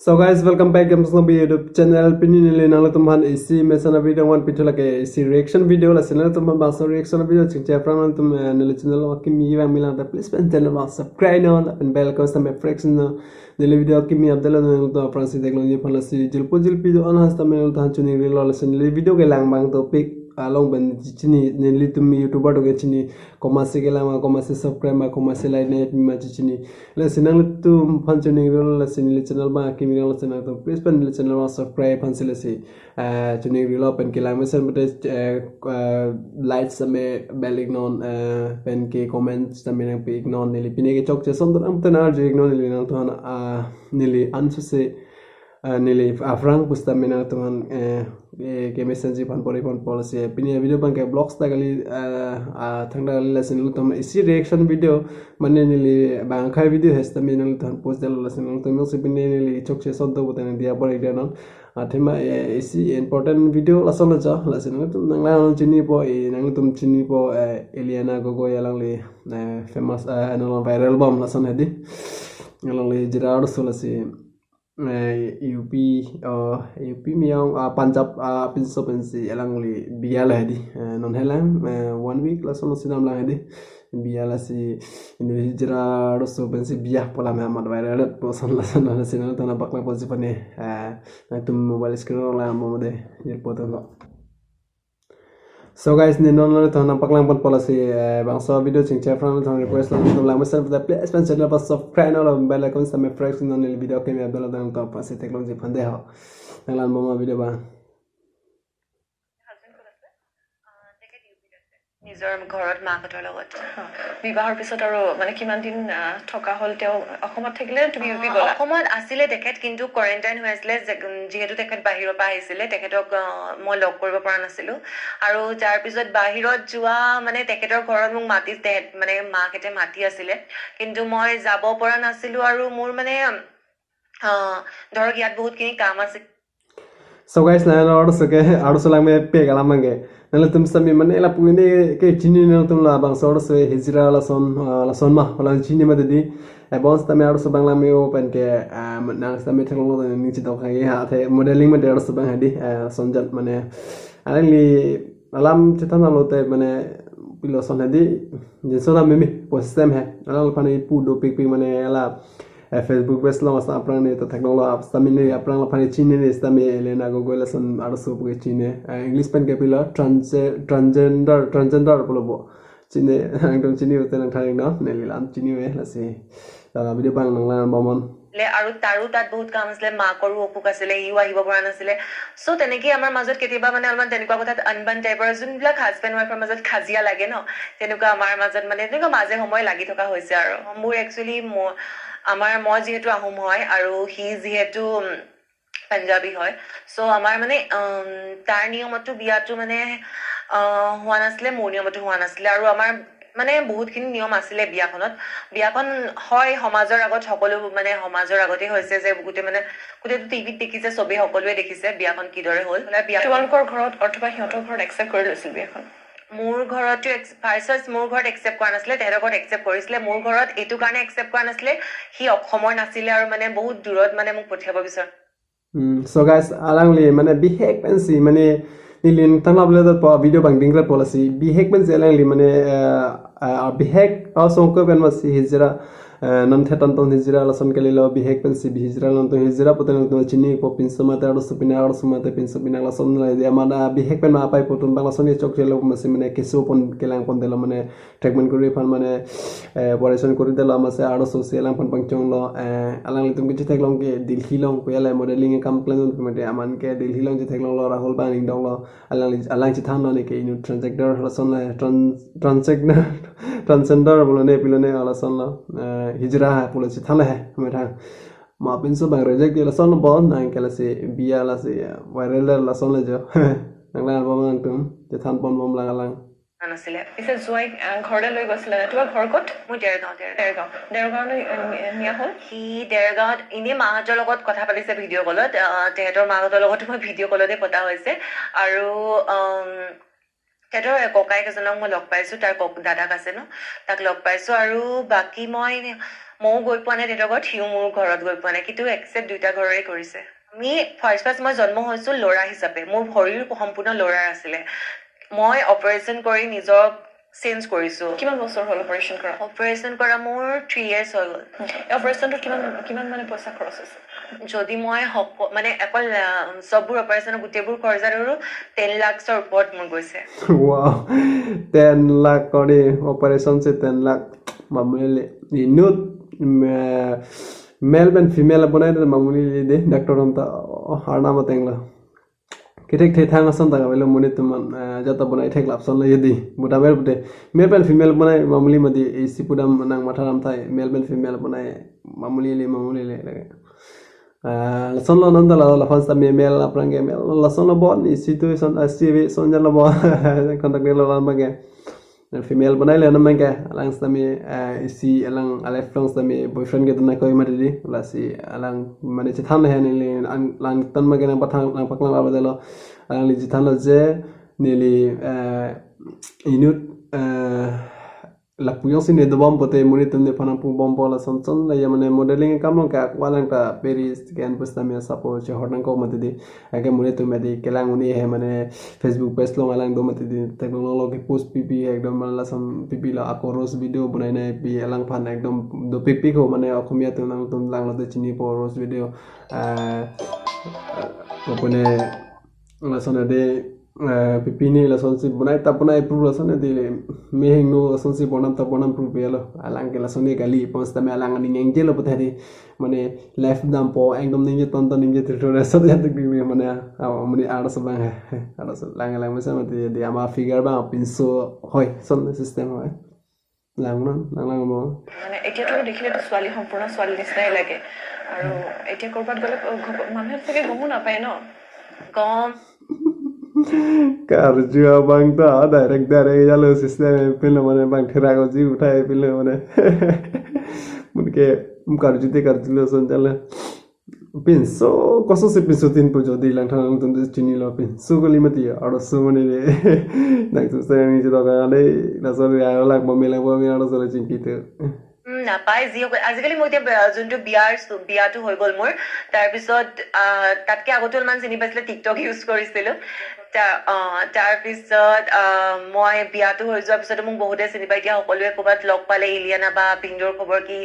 So guys, welcome back to my YouTube channel. Pini nili nang tumhan isi mesana video wan pitu lagi isi reaction video lah. Channel tumhan bahasa reaction video cing frang tum nili channel kimi bang milang ta please pen channel bang subscribe no pen bell ko sampai reaction no nili video kimi abdala nang tu frang si teknologi phala si jilpo jilpi do anhas ta mel tahan chuni rilo la nili video ke lang bang topic along ben chini nili tum youtuber do ke chini komasi ke lang komasi subscribe ma komasi like ne ma chini la sinang tum phanchuni rilo la sinili channel ba kimi la channel to please pen nili channel ma subscribe phansile si chuni rilo pen ke lang mesen bate like same bell ignon pen ke comment same nang pe ignon nili pine ke chok che son am tanar je ignon nili nang to nili answer se nili afrang pusta mena tuhan ke message pan pori pan policy pini video pan ke blogs ta gali thangda gali la sinul tum isi reaction video mane nili bangkhai video hesta mena tuhan post dal la sinul tum se pini nili chok che sod do botane dia por ida non thema isi important video la son ja la sinul tum nangla chini po e nang tum chini po Eliana Gogoi alang le famous no viral bomb la son hedi alang le jirar solasi UP UP miang Punjab pinso pensi elang li biya la hedi non helang 1 week la sono sinam la hedi biya la si inu hijra roso pensi biya pola me amad viral poson la son la sinam tana bakla posi pane na tum mobile screen la momode jil poto. So guys, ni non la thana paklang pan policy bangsa video ching che frang thana request la tum la mesen the please pen channel pa subscribe no bell icon same fresh non nil video ke me abdala dang to pasi technology phande ho nanglan mama video ba নিজৰ ঘৰত মাকহঁতৰ লগত বিবাহৰ পিছত আৰু মানে কিমান দিন থকা হ'ল তেওঁ অসমত থাকিলে তুমি ইউপি গ'লা? অসমত আছিলে তেখেত, কিন্তু কোৱাৰেণ্টাইন হৈ আছিলে যিহেতু তেখেত বাহিৰৰ পৰা আহিছিলে, তেখেতক মই লগ কৰিব পৰা নাছিলোঁ। আৰু তাৰ পিছত বাহিৰত যোৱা মানে তেখেতৰ ঘৰত মোক মাতি মানে মাকহঁতে মাতি আছিলে, কিন্তু মই যাব পৰা নাছিলোঁ। আৰু মোৰ মানে ধৰক ইয়াত বহুতখিনি কাম আছে। So guys, na order suke order sulang me pe galamangge nala tum sami mane la pune ke chini nala tum la bang order se hijra la son ma la chini ma di bonds tame order su bangla me open ke na sami thelo ni chi dok ha the modeling ma de order su bang hadi sonjat mane alli alam chetana lote mane pilo son hadi jinso da memi post sem hai alal phane pu do pik pik mane ala Facebook bes long asa aprang ne ta thaklo ap sami ne aprang la phane chine ne sami Elena Gogoi la son arso pu chine English pen ke pila transgender transgender polo chine angdom chini ute nang thang na ne lilam chini we la se video bang nang la bomon আৰু তাৰো তাত বহুত কাম আছিলে, মাকৰো অসুখ আছিলে, সিও আহিব পৰা নাছিলে। চ' তেনেকেই আমাৰ মাজত কেতিয়াবা মানে অলপমান তেনেকুৱা কথাত আনবান টাইপৰ যোনবিলাক হাজবেণ্ড ৱাইফৰ মাজত কাজিয়া লাগে ন, তেনেকুৱা আমাৰ মাজত মানে তেনেকুৱা মাজে সময়ে লাগি থকা হৈছে। আৰু মোৰ একচুৱেলি আমাৰ মই যিহেতু আহোম হয় আৰু সি যিহেতু পাঞ্জাবী হয়, চ' আমাৰ মানে তাৰ নিয়মতো বিয়াটো মানে হোৱা নাছিলে, মোৰ নিয়মতো হোৱা নাছিলে। আৰু আমাৰ মানে বহুতখিনি নিয়ম আছিলে বিয়াখনত। বিয়াখন হয় সমাজৰ আগত, সকলো মানে সমাজৰ আগতে হৈছে যে গোটেই মানে গোটেইটো টিভিত দেখিছে, চবেই সকলোৱে দেখিছে বিয়াখন কিদৰে হ'ল। তোমালোকৰ ঘৰত অথবা সিহঁতৰ ঘৰত একচেপ্ট কৰি লৈছিল বিয়াখন? মোৰ ঘৰতো ফাৰ্ষ্ট মোৰ ঘৰত একচেপ্ট কৰা নাছিলে, তেহেঁতৰ ঘৰত একচেপ্ট কৰিছিলে। মোৰ ঘৰত এইটো কাৰণে একচেপ্ট কৰা নাছিলে, সি অসমৰ নাছিলে আৰু মানে বহুত দূৰত মানে মোক পঠিয়াব বিচাৰে। So guys, alangli মানে বিশেষ পেঞ্চি মানে nilin tangla bla pa video bang dingla policy bihek men zelangli mane bihek asong ko ben ma si hijra non thetan ton hijra la son kelilo bihek pen si hijra non ton hijra poten ton chini po pin soma ta ro supina ro soma ta pin supina la son la dia mana bihek pen ma pai potun bangla son chok chelo ma si mane kesu pon kelang pon delo mane treatment kori phan mane operation kori delo ma se aro so selang pon pangchong lo alang li tum kichu theklong ke Delhi long ko yala modeling kam plan mate aman ke Delhi long che theklong lo Rahul bang ing dong lo alang alang chi than lo ne ke inu transactor la son la transactor transgender bolo ne pilo ne ala son la hijra hai polo chi than la hai me thang ma pin so bang reject la son bon nang kala se biya la se viral la son la jo nang la bom nang tum je than pon bom la lang নাছিলে। পিছে জোৱাই ঘৰলৈ লৈ গৈছিলে নে? তোমাৰ ঘৰ ক'ত? মোৰ দেৰগাঁও। দেৰগাঁও। দেৰগাঁৱলৈ নিয়া হ'ল? সি দেৰগাঁৱত এনেই মাহঁতৰ লগত কথা পাতিছে ভিডিঅ' কলত, তেহেঁতৰ মাহঁতৰ লগতো মই ভিডিঅ' কলতে পতা হৈছে। আৰু তেখেতৰ ককায়েক এজনক মই লগ পাইছোঁ, তাৰ দাদাক আছে ন, তাক লগ পাইছোঁ। আৰু বাকী ময়ো গৈ পোৱা নাই তেখেতৰ ঘৰত, সিও মোৰ ঘৰত গৈ পোৱা নাই, কিন্তু একচেপ্ট দুইটা ঘৰৰে কৰিছে। আমি ফাৰ্ষ্ট ফাৰ্ষ্ট মই জন্ম হৈছোঁ ল'ৰা হিচাপে, মোৰ শৰীৰ সম্পূৰ্ণ ল'ৰাৰ আছিলে। মই অপাৰেশ্যন কৰি নিজক চেঞ্জ কৰিছোঁ। কিমান বছৰ হ'ল অপাৰেশ্যন কৰা? অপাৰেশ্যন কৰা মোৰ 3 ইয়াৰ্ছ হৈ গ'ল। এই অপাৰেশ্যনটোত কিমান কিমান মানে পইচা খৰচ হৈছে? যদি মই মানে অকল চববোৰ অপাৰেশ্যনৰ গোটেইবোৰ খৰচা ধৰোঁ, 10 লাখছৰ ওপৰত মোৰ গৈছে। Wow, 10 lakh kori operation se 10 lakh mamuli inut male and female bonai de mamuli de doctor anta harna matengla ketek the thang asan ta belo moni tuman jata bonai thek lapson le yedi buda male bude male and female bonai mamuli madi isi pudam nang matharam thai male and female bonai mamuli le lage lason lo nanda la fans ta male aprange male lason lo bon isi tu son CV son jala bon contact lo lan mage female bonai le na mage alang stami isi alang alef long stami boyfriend ke na koi mari di lasi alang mane chithan le ni lang tan mage na pathang lang paklang la badalo alang li chithan lo je nili inut la puyon ne dobam pote muri tunde phana pu bom bola son la mane modeling kam ka walang ta Paris can pustami sapo che hornang ko mate di ake muri tu medi kelang uni he mane Facebook page long alang do mate di technology post pp ekdom la son pp la ako rose video banai nai pi alang phan ekdom do pp ko mane Asamiya tu nang tum lang lo chini po rose video opone la son de pipini la son si bonai ta bonai pru la son de me heng no la son si bonam ta bonam pru pelo alang ke la son gali pons ta me alang ni ngeng lo pothari mane life dam po ekdom ninge ton ton ninge tritore so ya de mane mane ara so bang ara so lang lang me sa mate de ama figure ba pinso hoy son system hoy lang na lang lang mo মানে এতিয়াতো দেখিলেতো ছোৱালী সম্পূৰ্ণ ছোৱালী নিচিনাই লাগে, আৰু এতিয়া ক'ৰবাত গ'লে মানুহে চাগে গমো নাপায় ন? গম Karjua bang ta direct direct jalo system pilo mane bang thera ko ji uthai pilo mane munke karjute karjulo son jalo pinso koso se pinso tin pu jodi lang thang tum chini lo pinso goli mati aro so mane re nang tu sa ni jo ga le la so ya la bo me la bo me aro so le chinki te নাপায় যি আজিকালি। মই এতিয়া যোনটো বিয়াটো হৈ গ'ল মোৰ, তাৰপিছত তাতকে আগতে অলপমান চিনি পাইছিলে, টিকটক ইউজ কৰিছিলোঁ। তাৰপিছত মই বিয়াটো হৈ যোৱাৰ পিছতো মোক বহুতে চিনি পায়। এতিয়া সকলোৱে ক'ৰবাত লগ পালে ইলিয়ানা বা পিন্দুৰ খবৰ কি,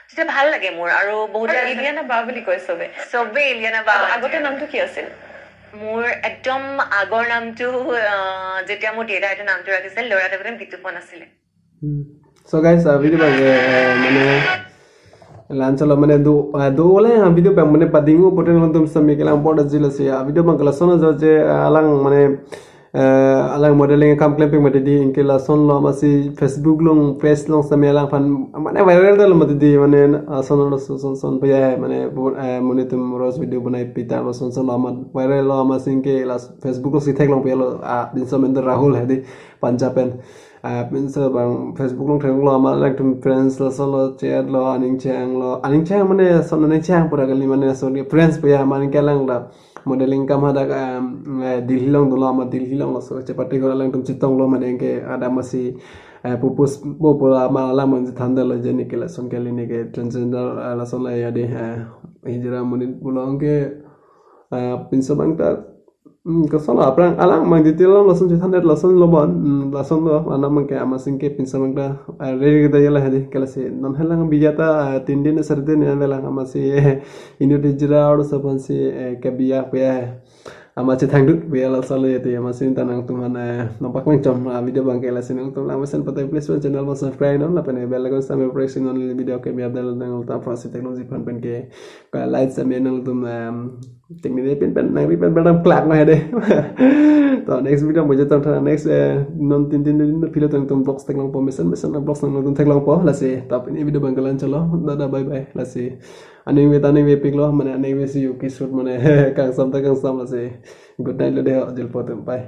তেতিয়া ভাল লাগে মোৰ। আৰু বহুতে ইলিয়ানা বা বুলি কয় চবে, চবেই ইলিয়ানা বা। আগতে নামটো কি আছিল মোৰ? একদম আগৰ নামটো যেতিয়া মোৰ দেউতাই এইটো নামটো ৰাখিছিল, ল'ৰা থাকোঁতে বিতুপন আছিলে। So guys, video bang mane lanchalo mane do do wala video bang mane padingu poten tum sami kelang board jila se video bang kala sono je alang mane alang modeling kam clamping mate di inke la son lo amasi Facebook long page long sami alang fan mane viral dal mate di mane son lo son son paya mane mone tum rose video banai pita lo son son lo viral lo amasi inke la Facebook lo sithek long paya lo binso mender Rahul hedi Punjaben pinso bang Facebook long theng lo ama like tum friends la son lo chat lo aning chang lo aning chang mane son aning chang pura gali mane son friends paya mane kelang la modeling kam hada Delhi long do lo ama Delhi long lo so chapati gora lang tum chitong lo mane ke ada masi pupus popola ama la mon thanda lo jeni ke la son ke line ke transgender la son la ya de hijra mone bulong ke pinso bang ta Kaso la prang alang mang detail la son chithan la son lo bon la son lo ana mang ke ama sing ke pinsa mang ta re ke yala hadi kala se non helang bijata tin din sar din ne lang ama se inu dijra aur saban se ke biya pe ama che thang dut biya la sal yete ama sin tanang tuman nampak mang chom video bang ke la sin tum la sen patai please channel ma subscribe non la pane bell icon same press non video ke mi abdal nang ta fransi technology phan pen ke like same nang tum technique pen pen nang pen pen clap ma de to next video mo je tang next non tin tin din philo tang tum blogs tang po mission mission blogs nang tum thek long po la se tap ini video bang kalan chalo dada bye bye la se aning we taning we pik lo mane aning we see you ki shoot mane kang sam ta kang sam la se good night lo de jil po tum bye.